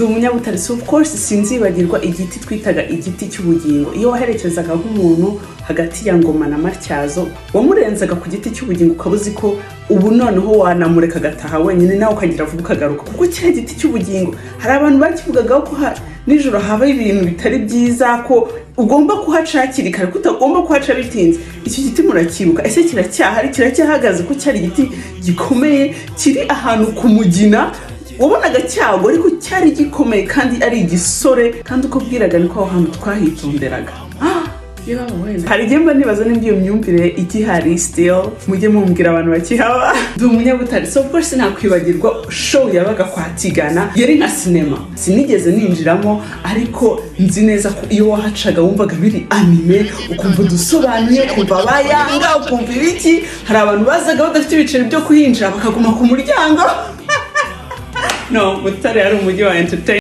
Ndi Umunyabutare, so of course sinzibagirwa igiti twitaga igiti cy'ubugingo. Iyo waherekezaga nk'umuntu hagati ya Ngoma na Matyazo, wamurenzaga ku giti cy'ubugingo, ukaba uzi ko ubu noneho wanamureka agataha wenyine, nawe ukagira vuba ukagaruka, kuko kiriya giti cy'ubugingo hari abantu bakivugagaho ko nijoro haba ibintu bitari byiza, ko ugomba kuhaca hakiri kare, ko utagomba kuhaca bitinze. Icyo giti murakibuka? Ese kiracyahari? Kiracyahagaze? Ko cyari igiti gikomeye kiri ahantu ku mugina, wabonaga cyago, ariko cyari gikomeye kandi ari igisore, kandi uko bwiraga niko aho hantu twahitonderaga. Ah, yewe wenda hari igihe mba nibaza nimba iyo myumvire igihari still. Mujye mumbwira abantu bakihaba. Ndi Umunyabutare, so of course nakwibagirwa show yabaga kwa Tigana, yari nka sinema. Sinigeze ninjiramo, ariko nzi neza ko iyo wahacaga wumvaga biri animé, ukumva udusobanuye, ukumva bayanga, ukumva ibiki. Hari abantu bazaga badafite ibiceri byo kuhinjira, bakaguma ku muryango. No, Butare yari umujyi wa entertainment.